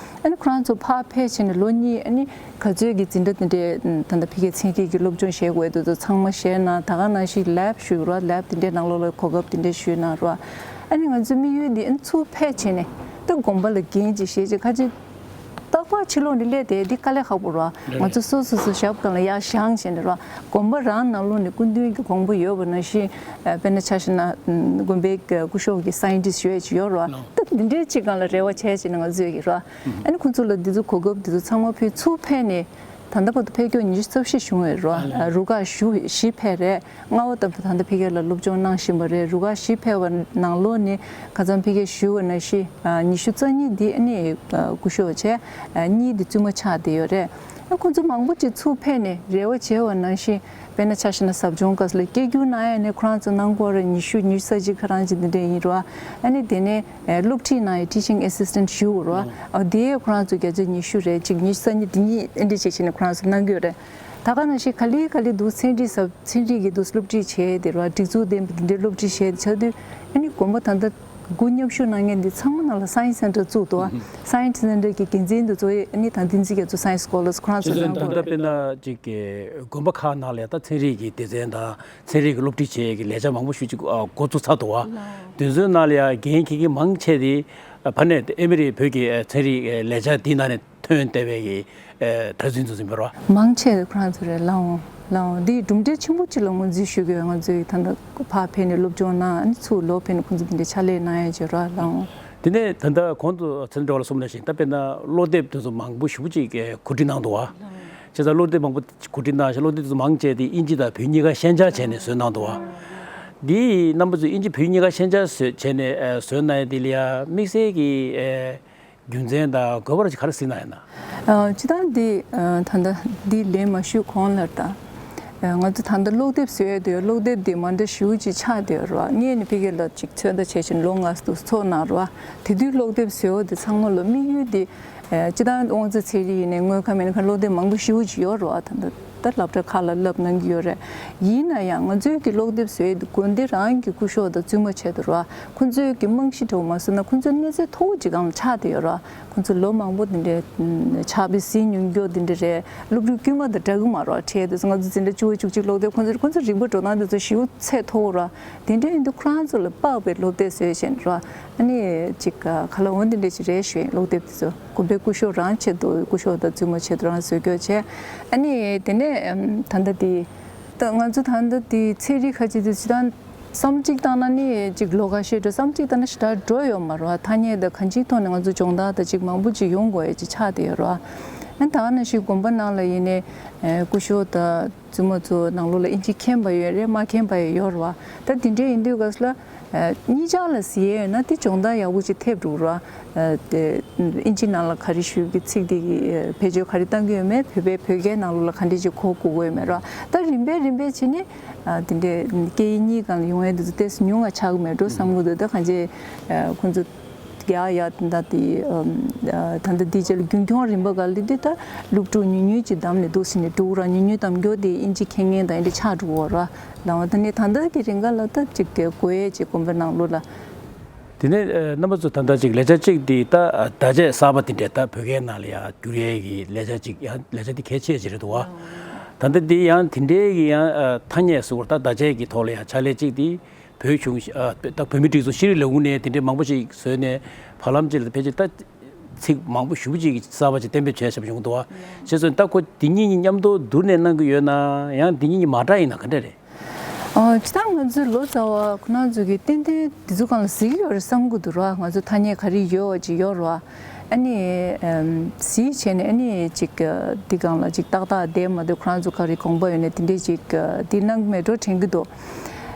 ཨ་ནི་ཁོ་རང་ཚོ་ཕར་ཕེབས་བྱས་ནས་ལོ་གཉིས་ཨ་ནི་ག་ཚོད་ཀྱི་འཛིན་གྲྭ་དེ་འདྲའི་ད་ལྟ་ཕ་གིའི་ཚན་རིག་གི་སློབ་སྦྱོང་བྱེད་དགོས་འདུག་ཚང་མ་བྱས་ན། ད་ག་ནང་བཞིན་ལེབ་ཞུ་རོགས། ལེབ་དེ་འདྲའི་ནང་ལོགས་ལ་གོ་སྐབས་དེ་འདྲའི་ཞུས་གནང་རོགས། ཨ་ནི་ང་ཚོའི་དམིགས་ཡུལ་འདི་ཨ་ནི་ཚུར་ཕེབས་བྱས་ནས་ད་དགོན་པ་ལ་འགན་ཅིག་བཞེས་ཅིག་ཁ་ཅིག་རྟག་པར་ཕྱི་ལོགས་ནས་སླེབས་དེ་འདི་དཀའ་ལས་ཁག་པོ་རེད། ང་ཚོ་སོ་སོ་སོ་ཞབས་སྒང་ལ་ཡར་བཞེངས་བྱས་ནས་རོ། དགོན་པ་རང་ནང་ལོགས་ནས་སྐུ་མདུན་གྱི་དགོངས་པ་ཡོད་པ་ནང་བཞིན། དཔེར་ན་ཆ་བཞག་ན་དགོན་པའི་སྐུ་ཞབས་ཀྱི་scientist ཞུ་ཡས་ཅིག་ཡོད་རོ། ད་འདི་འདྲའི་ཅིག་སྒང་ལ་རེ་བ་བྱས་བྱས་ནས་ང་ཚོས་ཀྱི་རོ། ཨ་ནི་ཁོང་ཚོ་ལ་འདི་ཚོ་གོ་སྐབས་འདི་ཚོ་ཚང་མ་ཕུལ། ཚུར་ཕེབས་ནས་ད་ལྟ་བར་དུ་ཕེབས་སྐྱོད་ཉི་ཤུ་རྩ་བཞི་བྱུང་ཡོད་རོ། རུ་ཁག་བཞི་བཞི་ཕེབས་རེད། ལྔ་པ་ལྟ་བུ་ད་ལྟ་ཕ་གི་ལ་སློབ་སྦྱོང་གནང་བཞིན་པ་རེད། རུ་ཁག་བཞི་ཕེབས་པ་ནང་ལོགས་ནས་ཁ་སང་ཕ་གིར་ཞུས་པ་ནང་བཞིན་ཉི་ཤུ་རྩ་གཉིས་འདི་ཨ་ནི་སྐུ་ཞབས་བྱས། གཉིས་འདི་བཙུན་མ་ཆགས་བསྡད་ཡོད་རེད། ཁོང་ཚོ་མང་པོ་ཅིག་ཚུར་ཕེབས་ནས་རེ་བ་བྱས་པ་ནང་བཞིན། དཔེར་ན་ཆ་བཞག་ན་ཟབ་སྦྱོང་སྐབས་ལ་སྐད་སྒྱུར་གནང་ཡ་ནས་ཁོ་རང་ཚོ་གནང་སྐོར་རེ་ཉི་ཤུ་ཉི་ཤུ་རྩ་གཅིག་ཁ་རང་ཅིག་འདི་འདྲ་ཡིན་རོ། ཨ་ནི་དེ་ནས་སློབ་ཁྲིད་གནང་ཡ་teaching assistant ཞུ་རོ། ཨ་དེ་ཁོ་རང་ཚོ་བརྒྱ་ཆ་ཉི་ཤུ་རེད། གཅིག་ཉི་ཤུ་རྩ་གཉིས་འདི་གཉིས་ཨེ་འདྲ་བྱས་བྱས་ནས་ཁོ་རང་ཚོ་གནང་གི་ཡོད་རེད། ད་ག་ནང་བཞིན་ག་ལེ་ག་ལེ་འདུག་ཚན་རིག་ཟབ་ཚན་རིག་གི་འདུག་སློབ་ཁྲིད་བྱས་དེ་ར་སྒྲིག་འཛུགས་ལྡན་པ་འདི་འདྲའི་སློབ་ཁྲིད་བྱས་དེ་ཆགས་དུས། ཨ་ནི་དགོན་པ་ད་ལྟ་དགུ་མཉམ་ཞུགས་གནང་མཁན་འདི་ཚང་མ་ནང་ལ་Science Center བཙུགས་འདུག Science Center གི་འགན་འཛིན་འདི་ཚོ་ཨ་ནི་ད་བསྟན་འཛིན་རྒྱ་མཚོ་Science Scholars ཁོ་རང་ཚོ་དེ་ཚོ་ད་ལྟ་དཔེར་ན་ཅིག་གི་དགོན་པ་ཁག་ནང་ལ་ད་ཚན་རིག་གི་སྡེ་ཚན་དང་ཚན་རིག་གི་སློབ་ཁྲིད་བྱེད་ཀྱི་ལས་འཆར་མང་པོ་ཞིག་ཅིག་འགོ་བཙུགས་ཚར་འདུག་བ། དེ་ཚོའི་ནང་ལ་ཡང་འགན་འཁྱེར་མཁན་མང་ཆེ་དེ་ཕ་ནས་ཨེ་མི་རི་བོད་ཀྱི་ཚན་རིག་ལས་འཆར་འདི་ནང་ནས། ཐོན་བསྡད་པའི་གི་ཨེ་གྲྭ་བཙུན་ཚོ་ཡིན་པ་རེད་བ། མང་ཆེ་ཁོ་རང་ཚོ་རེད། ལགས་འོང་། ལགས་འོང་། འདི་གྲུབ་འབྲས་ཆེན་པོ་གཅིག་ལ་ངོས་འཛིན་ཞུ་དགོས། ང་ཚོའི་ད་ལྟ་ཕར་ཕེབས་ནས་སློབ་སྦྱོང་གནང་། ཨ་ནི་ཚུར་ལོག་ཕེབས་ནས་ཁོང་ཚོ་འདི་འདྲའི་ཕྱག་ལས་གནང་ཡ་བྱེད་རོགས། ལགས་འོང་། དེ་ནས་ད་ལྟ་གོང་དུ་ཚེ་རིང་སྒྲོལ་མ་ལགས་གསུངས་ནང་བཞིན་ད་དཔེར་ན་སློབ་དེབ་དེ་ཚོ་མང་པོ་ཞེ་པོ་ཅིག་གོ་སྒྲིག་གནང་འདུག་བ། བྱས་ཙང་སློབ་དེབ་མང་པོ་གོ་སྒྲིག་གནང་ཞིང་། སློབ་དེབ་དེ་ཚོ་མང་ཆེ་དེ་དབྱིན་ཇི་དང་བོད་གཉིས་ཀ་ཤན་སྦྱར་བྱས་ནས་བཟོས་གནང་འདུག་བ། འདི་རྣམ་པ་ཚོས་དབྱིན་ཇི་བོད་གཉིས་ཀ་ཤན་སྦྱར་བཟོས་བྱས་ནས་ཨེ་བཟོས་གནང་ཡ་དེ་ལ་ཡ་དམིགས་བསལ་གྱི་ཨེ། རྒྱུ་མཚན་དང་དགོས་པ་ར་ཅིག་ག་རེ་གཟིགས་གནང་ཡོད་ན། ཨ་སྤྱིར་བཏང་འདི་ཨ་ད་ལྟ་འདི་ལན་མ་ཞུས་གོང་ལ་ད། ཨ་ང་ཚོ་ད་ལྟ་ཀློག་དེབ་བཟོ་ཡས་དེ་ཀློག་དེབ་འདི་མ་འདྲ་ཞེ་པོ་ཅིག་ཆགས་བསྡད་ཡོད་རེད་བ། ངས་ནི་ཕ་གི་ལ་ཅིག་ཚོད་ལྟ་བྱས་ཤིང་ལོ་ལྔ་ཙམ་འཚོགས་གནང་རེད་བ། དེ་དུས་ཀློག་དེབ་བཟོ་ཡས་དེ་ཚང་མ་ལ་དམིགས་ཡུལ་འདི་ཨ་སྤྱིར་བཏང་དབང་རྩ་ཚན་རིག་ཡིན་ནའི་དངོས་ཁམས་ཡིན་ནའི་ཀློག་དེབ་མང་པོ་ཞེ་པོ་ཅིག་ཡོད་རེད་བ། ད་ལྟ། ད་སློབ་གྲྭ་ཁག་ལ་བསླབ་གནང་གི་ཡོད་རེད། ཡིན་ན་ཡང་ང་ཚོའི་གི་ཀློག་དེབ་བཟོ་ཡས་དེ་དགོན་སྡེ་རང་གི་སྐུ་ཞབས་དང་བཙུན་མ་ཆེད་དུ་རེད་བ། ཁོང་ཚོའི་གི་རྨང་གཞི་འདྲ་བོ་མ་བཟོས་ན་ཁོང་ཚོའི་གནས་ཚད་མཐོ་པོ་ཅིག་སྒང་ལ་ཆགས་བསྡད་ཡོད་རེད་བ། ཁོང་ཚོ་ལོ་མང་པོ་དེ་འདྲའི་ཕྱག་དཔེ་གཟིགས་མྱོང་རྒྱུ་དེ་འདྲ་རེད། སློབ་ཕྲུག་དཀྱུས་མ་དང་འདྲ་གི་མ་རེད་བ། ཁྲལ་དེ་ཚོ་ང་ཚོ་འཛིན་གྲྭ་བཅུ་པ་བཅུ་གཅིག་ཀློག་དེབ་ཁོང་ཚོ་ཁོང་ཚོ་རིག་པ་འགྲོ་སྟངས་དེ་ཚོ་ཞེ་པོ་ཚད་མཐོ་པོ་རེད་བ། དེ་འདྲ་ཡིན་དུས་ཁོ་རང་ཚོ་ལ་དཔག་པའི་སློབ་དེབ་བཟོས་བཞིན་རེད་བ། ཨ་ནི་ཅིག་ག་ལ་འོང་དེ་འདྲ་ཅིག་རེད་ཞུ་ཡིན། ཀློག་དེབ་དེ་ཚོ་དགོན་པའི་སྐུ་ཞབས་རང་ཆེད་དུ་སྐུ་ཞབས་དང་བཙུན་མ་ཆེད་དུ་རང་བཟོས་སྐྱོར་བྱས། ཨ་ནི་དེ་ནས་ཨམ་ད་ལྟ་དེ་ད་ང་ཚོ་ད་ལྟ་དེ་ཚན་རིག་ཁ་ཅིག་དེ་ཅི་ད་བསམ་གཅིག་བཏང་ན་ནི་ཅིག་ལོ་ཁ་ཤས་འགྲོ། བསམ་གཅིག་བཏང་ན་ཞེ་དྲག་འགྲོ་ཡོད་མ་རེད་བ། ཐ་སྙད་དང་གང་ཅིའི་ཐོག་ནས་ང་ཚོ་སྦྱོང་བརྡར་དང་ཅིག་མང་པོ་ཅིག་ཡོང་དགོས་ཡ་ཅིག་ཆགས་བསྡད་ཡོད་རེད་བ། ཨ་ད་ག་ནང་བཞིན་དགོན་པ་ནང་ལ་ཡིན་ནའི་ཨ་སྐུ་ཞབས་དང་བཙུན་མ་ཚོ་ནང་ལོགས་ལ་ཨིན་ཇི་མཁྱེན་པ་ཡོད་རེད། མ་མཁྱེན་པ་ཡང་ཡོད་རེད་བ། ད་དེ་འདྲའི་ཡིན་དུས་སྐབས་ལ་ཨ་གཉིས་ཆར་ལ་གཟིགས་ཡས་ཡོད་ན་དེ་སྦྱོང་བརྡར་ཡག་པོ་ཅིག་ཐེབས་འགྲོ་ར། ཨ་དེ་ཨིན་ཇི་ནང་ལ་ག་རེ་ཞུ་གི་ཚིག་དེ་གི་ཨ་བེད་སྤྱོད་ག་རེ་བཏང་གི་ཡོད་མེད། བོད་པའི་བོད་སྐད་ནང་ལོགས་ལ་ག་འདྲས་ཅིག་གོ་དགོས་ཀྱི་ཡོད་མེད་ར། ད་རིམ་པས་རིམ་པས་བྱས་ནས་ཨ་དེ་འདྲའི་སྐད་ཡིག་གཉིས་སྒང་ལ་ཡོང་ཡས་དེ་ཚོ་ཏོག་ཙམ་ཉུང་ང་ཆགས་ཀྱི་མེད་འགྲོ་བསམ་གྱི་འདུག་ད་གང་ཅི་ཨ་ཁོང་ཚོ་ཡ་ཡ་ད་ལྟ་དེ་ཨ་ད་ལྟ་དེ་རྗེས་ལ་རྒྱུན་འཁྱོངས་རིམ་པ་སྒང་ལ་དེ་ད་སློབ་ཕྲུག་ཉུང་ཉུང་ཅིག་བདམས་ནས་འདུག་ཟེར་ནས་འགྲོ་གི་ར། ཉུང་ཉུང་བདམས་རྒྱུ་དེ་ཨིན་ཇི་མཁྱེན་མཁན་དང་ཨིན་ཇི་ཆགས་འགྲོ་གི་ར། ལའང་ད་ནི་ད་ལྟ་གི་རིང་ག་ལ་ད་ཅིག་གི་དགོས་ཡས་ཅིག་དགོན་པའི་ནང་ལོགས་ལ། དེ་ནས་ཨ་རྣམ་པ་ཚོ་ད་ལྟ་ཅིག་ལས་འཆར་གཅིག་དེ་ད་བརྡ་ཆད་གསར་པ་དེ་འདྲས་ད་བོད་སྐད་ནང་ལ་ཡང་བསྒྱུར་ཡས་ཀྱི་ལས་འཆར་གཅིག་ཡང་ལས་འཆར་དེ་གལ་ཆེ་ཅིག་རེད་འདུག་བ། ད་ལྟ་དེ་ཡང་དེ་འདྲའི་གི་ཡང་ཨ་ཐ་སྙད་ཟེར་བ་ད་བརྡ་ཆད་ཀྱི་ཐོག་ལ་ཡང་ཕྱག་ལས་གཅིག་དེ་བོད་གཞུང་ཨ་ད་བོད་མིའི་སྒྲིག་འཛུགས་ཤེས་རིག་ལས་ཁུངས་ནས་དེ་འདྲའི་མང་པོ་ཞིག་བཟོས་ནས་བར་ལམ་ཅིག་ལ་ཕལ་ཆེར་ད་ཚིག་མང་པོ་ཞེ་པོ་ཅིག་གསར་པ་ཅིག་གཏན་འབེབས་བྱས་བཞག་པ་བྱུང་འདུག་བ། བྱས་ཙང་ད་ཁོ་དེ་གཉིས་གཉིས་མཉམ་དུ་བསྡུར་ནས་གནང་གི་ཡོད་ན་ཡང་དེ་གཉིས་གཉིས་མ་འདྲ་ཡིན་ན་ག་འདྲ་རེད། ཨ་སྤྱིར་བཏང་ང་ཚོའི་ལོ་ཙཱ་བ་ཁོ་རང་ཚོ་གིས་ཏན་ཏན་དེ་ཚོ་སྒང་ལ་གཟིགས་ཡོད་རེད་བསམ་གྱི་འདུག་ར། ང་ཚོ་ཐ་སྙད་ག་རེ་ཡོད་ཅིག་ཡོད་ར། ཨ་ནི་ཨམ་གཟིགས་བྱས་ནས་ཨ་ནི་ཅིག་འདི་སྒང་ལ་ཅིག་ཏག་ཏག་བསྡད་མ་འདུག་ཁོ་རང་ཚོ་ག་རེ་དགོངས་པ་ཡོད་ནས་དེ་འདྲས་ཅིག་འདི་གནང་གི་མེད་འགྲོ་དྲན་གྱི་འདུག་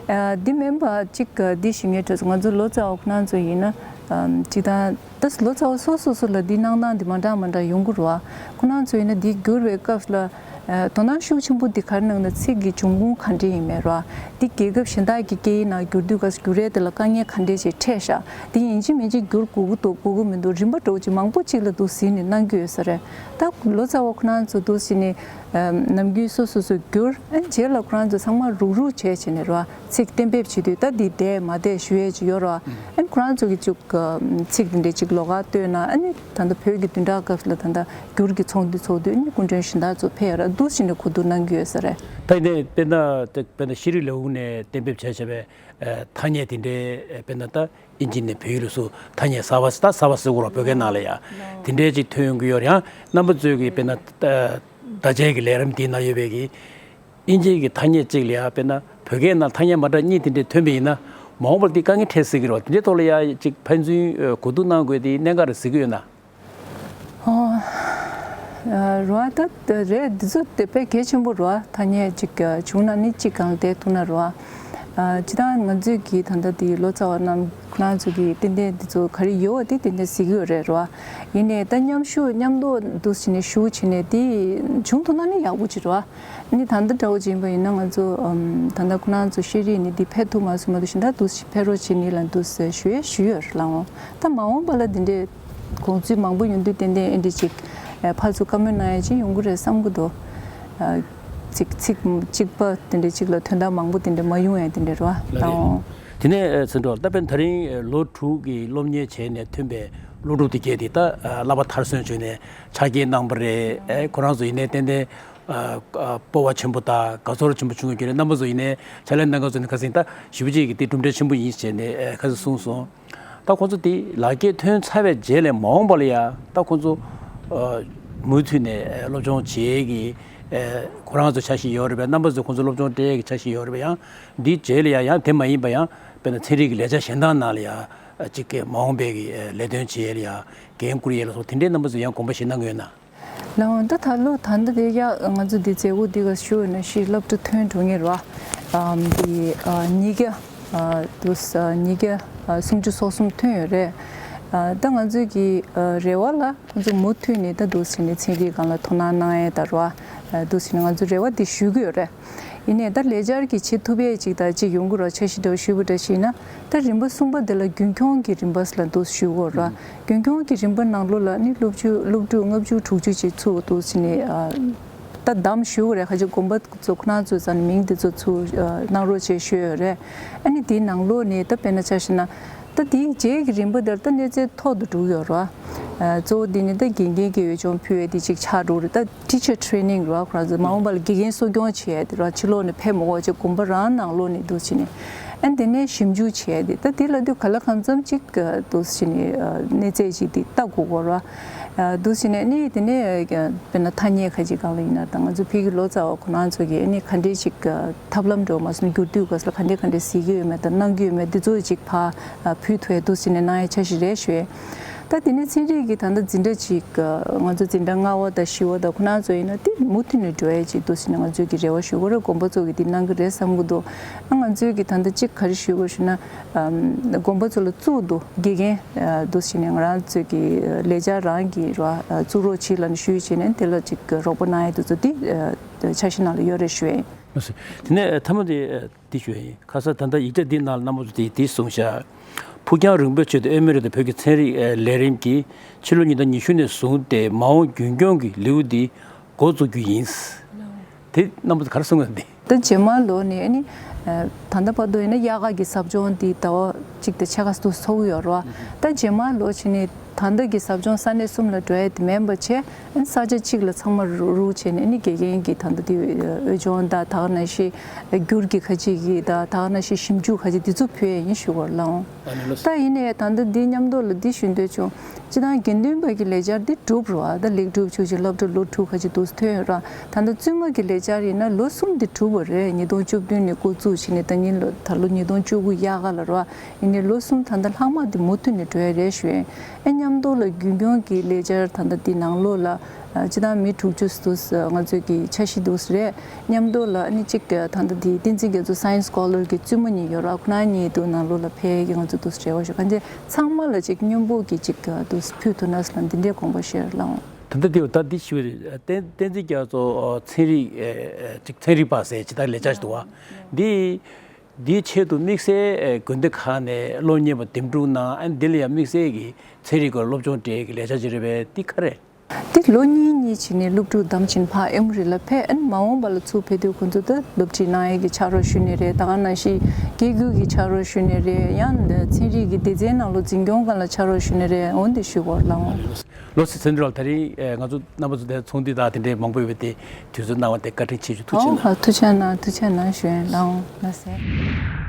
ཨ་འདི་མིན་པ་ཅིག་འདི་ཞུ་ངེས་འདྲ་སོང་། ང་ཚོ་ལོ་ཙཱ་བ་ཁོ་རང་ཚོ་ཡིན་ན་ཨམ་སྤྱིར་བཏང་། ད་ལོ་ཙཱ་བ་སོ་སོ་སོ་ལ་འདི་གནང་སྟངས་འདི་མ་འདྲ་མ་འདྲ་ཡོང་གི་རེད་བ། ཁོ་རང་ཚོ་ཡིན་ན་འདི་བསྒྱུར་བའི་སྐབས་ལ་ཨ་དོ་སྣང་ཤུགས་ཆེན་པོ་འདི་ག་རེ་གནང་ན་ཚིག་གི་འབྱུང་ཁུངས་ག་འདྲ་ཡིན་མེད་རེད་བ། འདི་རྒྱལ་ཁབ་གཞན་དག་གི་སྐད་ཡིག་ནང་བསྒྱུར་དུས་སྐབས་སུ་བསྒྱུར་ཡས་དེ་ལ་དཀའ་ངལ་ག་འདྲ་ཞིག་འཕྲད་ཤག་འདི་ཡིན་གཅིག་མིན་གཅིག་བསྒྱུར་དགོས་ཀྱི་འདུག་དགོས་ཀྱི་མི་འདུག་རིམ་པ་འདྲ་བོ་ཅིག་མང་པོ་གཅིག་ལ་འདུག་ཟིན་ནས་གནང་གི་ཡོད་ས་རེད། ད་ལོ་ཙཱ་བ་ཁོ་རང་ཚོ་འདུག་ཟིན་ནས་ཨ་ནམ་རྒྱུན་སོ་སོ་སོ་བསྒྱུར། ཨ་རྗེས་ལ་ཁོ་རང་ཚོ་ཚང་མ་རུག་རུག་བྱས་བྱས་ནས་རེད་བ། ཚིག་གཏན་འབེབས་བྱེད་དུས་ད་འདི་བསྡད་མ་བསྡད་ཞུ་ཡས་ཅིག་ཡོད་རེད་བ། ཨ་ནི་ཁོ་རང་ཚོ་གིས་ཅིག་ཚིག་འདི་འདྲའི་ཅིག་ལོགས་ཀ་བཏོན་ན་ཨ་ནི་ད་ལྟ་བོད་ཀྱི་བདུན་ཕྲག་སྐབས་ལ་ད་ལྟ་བསྒྱུར་གྱི་ཚོགས་འདུ་ཚོགས་དུས་ཨ་ནི་སྐུ་མགྲོན་གཞན་དག་ཚོ་ཕེབས་ཡོད་རེད། འདུག་བྱས་ནས་གོ་བསྡུར་གནང་གི་ཡོད་ས་རེད། ད་ཡིན་ནའི་དཔེར་ན་དཔེར་ན་ཤེས་རིག་ལས་ཁུངས་ནས་གཏན་འབེབས་བྱས་བྱས་པའི་ཨ་ཐ་སྙད་དེ་འདྲའི་ཨ་དཔེར་ན་ད་ཨིན་ཇི་ནས་བོད་ཡིག་ལ་སུ་ཐ་སྙད་གསར་པ་ད་གསར་པ་ཟེར་དགོས་རེད་བོད་སྐད་ནང་ལ་ཡ། དེ་འདྲའི་ཅིག་ཐོན་ཡོང་གི་ཡོད་རེད། ཡང་རྣམ་པ་ཚོས་ཀྱི་དཔེར་ན་ཨ་བརྡ་ཆད་ཀྱི་ལས་རིམ་དེའི་ནང་ཡོད་པའི་གི་ཨིན་ཇིའི་གི་ཐ་སྙད་ཅིག་ལ་ཡ་དཔེར་ན་བོད་སྐད་ནང་ཐ་སྙད་མ་འདྲ་གཉིས་དེ་འདྲས་ཐོན་པ་ཡིན་ན་མ་འོངས་པར་དེ་དཀའ་ངལ་འཕྲད་སྲིད་ཀྱི་རེད་བ། དེ་འདྲའི་ཐོག་ལ་ཡ་ཅིག་ཕན་ཚུན་གོ་བསྡུར་གནང་དགོས་དེ་གནད་འགག་རེད་གཟིགས་ཀྱི་ཡོད་ན། ཨོ། རེད་བ། ད་རེད། འདི་ཚོ་དེ་དཔེ་གལ་ཆེན་པོ་རེད་བ། ཐ་སྙད་ཅིག་བྱུང་ན་ནི་གཅིག་སྒང་ལ་བསྡད་ཐུབ་ན་རེད་བ། སྤྱིར་བཏང་ང་ཚོས་ཀྱི་ད་ལྟ་དེ་ལོ་ཙཱ་བ་རྣམས་ཁོ་རང་ཚོ་གི་ཏན་ཏན་འདི་ཚོ་ག་རེ་ཡོད་བ་དེ་ཏན་ཏན་གཟིགས་ཀྱི་ཡོད་རེད་རེད་བ། ཡིན་ནའི་ད་མཉམ་ཞུགས་མཉམ་དུ་འདུག་བྱས་ནས་ཞུགས་བྱས་ནས་དེ་བྱུང་ཐུབ་ན་ནི་ཡག་པོ་ཅིག་རེད་བ། ནི་ད་ལྟ་འདྲ་བོ་ཅིག་ཡིན་པ་ཡིན་ན་ང་ཚོ་ཨམ་ད་ལྟ་ཁོ་རང་ཚོ་ཤེས་རིག་ནི་འདི་ཕེབས་ཐུབ་མ་སོང་མ་གཏོགས་གཞན་དག་འདུག་སེ་ཕེབས་རོགས་བྱེད་ནི་ལ་འདུག་སེ་ཞུ་ཡས་ཞུས་ཡོད་རེད་ལགས་འོང་། ད་མ་འོངས་པ་ལ་འདི་འདྲའི་དགོངས་ཚུལ་མང་པོ་ཡོང་དུས་ཏན་ཏན་ཨེ་འདྲ་ཅིག་ཨ་ཕར་ཚུར་བཀའ་མོལ་གནང་ཡས་ཅིག་ཡོང་གི་རེད་བསམ་གི་འདུག་ཨ་ཚིག་ཚིག་གཅིག་པ་དེ་འདྲ་ཅིག་ལ་དོན་དག་མང་པོ་དེ་འདྲ་མ་ཡོང་ཡས་དེ་འདྲ་རེད་བ། ལགས་ལགས་རེད། འོང་། དེ་ནས་ཨ་ཚེ་འགྲོ་ད་དཔེར་ན་ད་རིང་ཨ་ལོ་དྲུག་གི་སློབ་གཉེར་བྱས་ནས་ཐོན་པའི་སློབ་ཕྲུག་དེ་གས་དེ་ད་ཨ་བསླབ་པ་མཐར་སོན་བྱུང་ནས་ཕྱག་འཁྱེར་གནང་པ་རེད། ཨེ་ཁོ་རང་ཚོ་ཡིན་ནའི་ཏན་ཏན་ཨ་ཨ་སྤོབས་པ་ཆེན་པོ་དང་དགའ་ཚོར་ཆེན་པོ་བྱུང་ཡོད་ཀྱི་རེད། རྣམ་པ་ཚོ་ཡིན་ནའི་ཕྱག་ལས་གནང་མཁན་ཚོ་ནི་ཁ་སང་ད་ཞེ་པོ་ཅིག་གི་དེ་གྲུབ་འབྲས་ཆེན་པོ་ཡིན་ཟེར་ནས་ཨ་ཁ་སང་གསུངས་སོང་། ད་ཁོང་ཚོ་དེ་ལག་འཁྱེར་ཐོན་ཚར་བའི་རྗེས་ལ་མ་འོངས་པ་ལ་ཡ་ད་ཁོང་ཚོ་ཨ་མུ་མཐུད་ནས་ཨ་སློབ་སྦྱོང་བྱེད་ཀྱི་ཨ་ཁོ་རང་ཚོ་འཆར་གཞི་ཡོད་རེད་པས། རྣམ་པ་ཚོས་ཁོང་ཚོ་སློབ་སྦྱོང་སྤྲད་ཀྱི་འཆར་གཞི་ཡོད་རེད་པས། ཡང་འདིའི་རྗེས་ལ་ཡ་ཡང་དེ་མ་ཡིན་པ་ཡང་དཔེར་ན་ཚན་རིག་གི་ལས་འཆར་གཞན་དག་ནང་ལ་ཡ་ཨ་གཅིག་གི་མ་འོངས་པའི་གི་ཨ་ལས་དོན་བྱེད་ཡས་ལ་ཡ་འགན་བསྐུར་ཡས་ལ་སོགས་དེ་འདྲའི་རྣམ་པ་ཚོས་ཡང་དགོངས་པ་བཞེས་གནང་གི་ཡོད་ན། ལགས་འོང་། ད་ད་ལོ་ད་ལྟ་དེ་ཡ་ང་ཚོ་འདི་མཛད་སྒོ་འདི་ག་ཞུ་ན་ཤི་སློབ་ཕྲུག་ཐོན་འགྲོ་ངེས་རེད་བ། ཨམ་འདི་ཨ་ཉིས་བརྒྱ་ཨ་དུ་ས་ཉིས་བརྒྱ་ཨ་སུམ་ཅུ་སོ་གསུམ་ཐོན་ཡོད་རེད། ཨ་ད་ང་ཚོའི་གི་ཨ་རེ་བ་ལ་ཁོང་ཚོ་མུ་མཐུད་ནས་ད་འདུག་བྱས་ནས་ཚན་རིག་སྒང་ལ་དོ་སྣང་གནང་ཡས་ད་རེད་བ། ཨ་འདུག་བྱས་ནས་ང་ཚོ་རེ་བ་འདི་ཞུ་གི་ཡོད་རེད། ཡིན་ནའི་ད་ལས་འཆར་གྱི་བྱེད་ཐུབ་ཡས་ཅིག་དང་ཅིག་ཡོང་གི་རོགས་འཆར་གཞི་འདྲ་བོ་ཞུས་པ་འདྲ་ཞིག་ཡིན་ན། ད་རིམ་པ་གསུམ་པ་དེ་ལ་རྒྱུན་འཁྱོངས་ཀྱི་རིམ་པ་ལ་འདུག་ཞུ་དགོས་ར། རྒྱུན་འཁྱོངས་ཀྱི་རིམ་པ་ནང་ལོགས་ལ་ནི་སློབ་ཕྲུག་སློབ་ཕྲུག་ལྔ་བཅུ་དྲུག་ཅུ་ཅིག་ཚུར་འདུག་ཟེར་ནས་ཨ་ད་བདམས་ཞུ་དགོས་རེད། ཁ་ཅིག་དགོན་པ་ཚོ་ཁོ་རང་ཚོའི་རྩ་ནས་མིང་དེ་ཚོ་ཚུར་ཨ་གནང་རོགས་བྱེད་ཞུས་ཡོད་རེད། ཨ་ནི་དེའི་ནང་ལོགས་ནས་ད་དཔེར་ན་ཆ་བཞག་ན། ད་དེའི་རྗེས་ཀྱི་རིམ་པ་དེར་ད་གནས་ཚད་མཐོ་རུ་འགྲོ་གི་ཡོད་རེད་བ། ཨ་གཙོ་བོ་འདི་ནི་ད་དགེ་རྒན་གྱི་འོས་སྦྱོང་ཕུལ་བའི་དེ་ཅིག་ཆགས་འགྲོ་རེད། ད་teacher training རེད་བ། ཁོ་རང་ཚོ་མ་འོངས་པ་ལ་དགེ་རྒན་གསོ་སྐྱོང་བྱེད་ཡ་དེ་རེད་བ། ཕྱི་ལོགས་ནས་ཕེབས་མ་དགོས་བྱས་དགོན་པ་རང་ནང་ལོགས་ནས་འདུག་བྱས་ནས་ཨ་དེ་ནས་ཞིབ་འཇུག་བྱེད་ཡ་དེ། ད་དེ་ལབ་དུས་གང་ལ་གང་འཚམ་ཅིག་འདུག་བྱས་ནས་ཨ་གནས་ཚད་ཅིག་དེ་ལྟ་དགོས་ཀྱི་རེད་བ། འདུག་བྱས་ནས་ཨ་ནི་དེ་ནས་དཔེར་ན་ཐ་སྙད་ཁ་ཅིག་སྒང་ལ་ཡིན་ན་ད་ང་ཚོ་ཕ་གི་ལོ་ཙཱ་བ་ཁོ་རང་ཚོ་གིས་ཨ་ནི་ག་འདྲས་ཅིག་ཐབས་ལམ་འདྲ་བོ་མ་སོང་བསྒྱུར་དུས་སྐབས་ལ་ག་འདྲས་ག་འདྲས་གཟིགས་ཀྱི་ཡོད་མེད་དང་གནང་གི་ཡོད་མེད་དེ་ཚོ་ཅིག་ཕར་ཕུལ་ཐུབ་ཡ་འདུག་བྱས་ནས་གནང་ཡ་འཆར་གཞི་རེད་ཞུ་ཡ། ད་དེ་ནས་ཚན་རིག་གི་ད་ལྟ་འཛིན་གྲྭ་ཅིག་ང་ཚོ་འཛིན་གྲྭ་ལྔ་པ་དང་བཞི་པ་དང་ཁོ་ན་ཚོ་ཡིན་ན་དེ་མུ་མཐུད་ནས་འགྲོ་ཡས་ཅིག་འདུག་ཟེར་ནས་ང་ཚོས་ཀྱི་རེ་བ་ཞུ་གི་རེད། དགོན་པ་ཚོ་གིས་དེ་གནང་གི་རེད་བསམ་གྱི་འདུག་ཨ་ང་ཚོས་ཀྱི་ད་ལྟ་ཅིག་ག་རེ་ཞུ་དགོས་ཞུ་ན། ཨམ། དགོན་པ་ཚོ་ལ་གཙུག་ཏུ་དགེ་རྒན་འདུག་ཟེར་ནས་ང་རང་ཚོས་ཀྱི་ལས་འཆར་རང་གི་ར་བཙུགས་རོགས་བྱེད་ལབ་ནས་ཞུས་བྱས་ནས་དེ་ལ་ཅིག་རོགས་པ་གནང་ཡས་དེ་ཚོ་དེ་འཆར་གཞི་ནང་ལ་ཡོད་རེད་ཞུ་ཡས་ཡིན། དེ་ནས་མཐའ་མ་དེ། འདི་ཞུ་ཡ་ཡིན། ཁ་ས་ད་ལྟ་ཡིག་ཆ་འདི་ནང་ལ་རྣམ་པ་ཚོ་དེ་འདི་གསུངས་ཤག་ཕུགས་རྒྱང་རིང་པོའི་ཆེད་དུ་དབུ་མའི་ལུགས་དང་བོད་ཀྱི་ཚན་རིག་ཨེ་ལས་རིམ་གྱིས་ཕྱི་ལོ་ཉིས་སྟོང་ཉི་ཤུ་ནས་བཟུང་སྟེ་མ་འོངས་རྒྱུན་སྐྱོང་གི་ལེའུ་འདི་འགོ་བཙུགས་རྒྱུ་ཡིན། དེ་རྣམ་པ་ཚོ་ག་རེ་གསུང་གི་འདི། ད་རྗེས་མ་ལོ་ནས་ཨ་ནི་ད་ལྟ་བར་དུ་ཡིན་ན་དབྱར་ཁ་གི་ཟབ་སྦྱོང་འདི་ཟླ་བ་གཅིག་དང་ཕྱེད་ཀ་ཙམ་ཚོགས་ཀྱི་ཡོད་རེད་བ། ད་རྗེས་མ་ལོ་ཕྱི་ནས། ད་ལྟ་གི་ཟབ་སྦྱོང་ས་གནས་གསུམ་ལ་འགྲོ་ཡ་དེ་མིན་པ་བྱས། ཨ་ནི་ས་ཆ་གཅིག་ལ་ཚང་མ་རུ་རུ་བྱས་ནས་ཨ་ནི་དགེ་རྒན་གྱི་ད་ལྟ་དེ་འོས་སྦྱོང་དང་ད་ག་ནང་བཞིན་སྒྱུར་གྱི་ཁ་ཅིག་གི་དང་ད་ག་ནང་བཞིན་ཞིབ་འཇུག་ཁ་ཅིག་དེ་ཚོ་ཕུལ་ཡ་ཡིན་ཞུ་བར་ལའང་། ད་ཡིན་ནའི་ད་ལྟ་འདི་མཉམ་དུ་ལ་འདི་ཞུ་འདོད་བྱུང་། སྤྱི་བཏང་དགེ་འདུན་པ་གི་ལས་འཆར་འདི་གྲུབ་རེད་བ། ད་ལེགས་གྲུབ་ཆོས་ཀྱི་སློབ་གྲྭ་ལོ་དྲུག་ཁ་ཅིག་འདུག་ཐོན་ཡོད་ར། ད་ལྟ་བཙུན་མ་གི་ལས་འཆར་ཡིན་ན་ལོ་གསུམ་འདི་གྲུབ་པ་རེད། ཉིས་སྟོང་བཅུ་བདུན་ནས་འགོ་བཙུགས་བྱས་ནས་ད་ཉིན་ལོ་ད་ལོ་ཉིས་སྟོང་བཅུ་དགུ་དབྱར་ཁ་ལ་རེད་བ། ཡིན་ནའི་ལོ་གསུམ་ད་ལྟ་ལྷག་མ་དེ་མུ་མཐུད་ནས་འགྲོ་ཡ་རེད་ཞུ་ཡིན། ཨེ་མཉམ་དུ་ལ་རྒྱུན་སྐྱོང་གི་ལས་འཆར་ད་ལྟ་དེ་ནང་ལོགས་ལ་ཨ་སྤྱི་བཏང་མི་དྲུག་ཅུ་ཙམ་ང་ཚོས་ཀྱི་འཆར་གཞི་འདུག་རེད། མཉམ་དུ་ལ་ཨ་ནི་གཅིག་ད་ལྟ་དེ་བསྟན་འཛིན་རྒྱ་མཚོ་Science Scholar གི་བཙུན་མ་གཉིས་ཡོད་ར། ཁོ་ན་གཉིས་དུ་ནང་ལོགས་ལ་ཕེབས་ཀྱི་ང་ཚོ་འདུག་རེ་བ་ཞུ། གང་ཅི་ཚང་མ་ལ་གཅིག་སྙོམས་པོ་གི་གཅིག་འདུག་ཕུལ་ཐུབ་ན་ཟེར་ལ་འདི་འདྲའི་དགོངས་པ་བཞེས་ར་ལགས། ད་ལྟ་དེ་ད་འདི་ཞུ་བའི་བསྟན་བསྟན་འཛིན་རྒྱ་མཚོ་ཚན་རིག་ཨ་ཅིག་ཚན་རིག་པ་ཟེར་ཇི་ལྟར་ལས་འཆར་ཞིག་འདུག་བ། འདི། འདིའི་ཆེད་དུ་དམིགས་བསལ་དགོན་སྡེ་ཁག་ནས་སློབ་གཉེར་བ་འདེམས་སྒྲུག་གནང་། ཨ་ནི་འདི་ལ་ཡང་དམིགས་བསལ་གྱི་ཚན་རིག་སྐོར་སློབ་སྦྱོང་སྤྲད་ཀྱི་ལས་འཆར་ཅིག་རེད་པས། འདི་ག་རེད། འདི་ལོ་གཉིས་གཉིས་བྱས་ནས་སློབ་ཕྲུག་བདམས་བྱས་ཕར་ཨེ་མོ་རི་ལ་ཕེབས། ཨ་ནི་མ་འོངས་པ་ལ་ཚུར་ཕེབས་དུས་ཁོང་ཚོ་ད་སློབ་ཁྲིད་གནང་ཡས་ཀྱི་ཕྱག་རོགས་ཞུས་ནི་རེད། ད་ག་ནང་བཞིན་སྐད་སྒྱུར་གྱི་ཕྱག་རོགས་ཞུས་ནི་རེད། ཡང་འདི་ཚན་རིག་གི་སྡེ་ཚན་ནང་ལོགས་འཛིན་སྐྱོང་སྒང་ལ་ཕྱག་རོགས་ཞུས་ནི་རེད། འོ་འདི་ཞུ་དགོས་ལགས། ལགས་སོ། ཚེ་རིང་ལགས། དེ་རིང་ཨེ་ང་ཚོ་རྣམ་པ་ཚོ་དེ་ཚོགས་འདུ་དང་དེ་འདྲའི་མང་པོ་ཡོད་པ་དེ་དུས་ཚོད་གནང་བ་དེ་བཀའ་དྲིན་ཆེ་ཞུ། ཐུགས་རྗེ་ཆེ་གནང་། ཨོ་ཐུགས་རྗེ་གནང་། ཐུགས་རྗེ་གནང་ཞུ་ཡིན་ལགས། ལགས་སེ།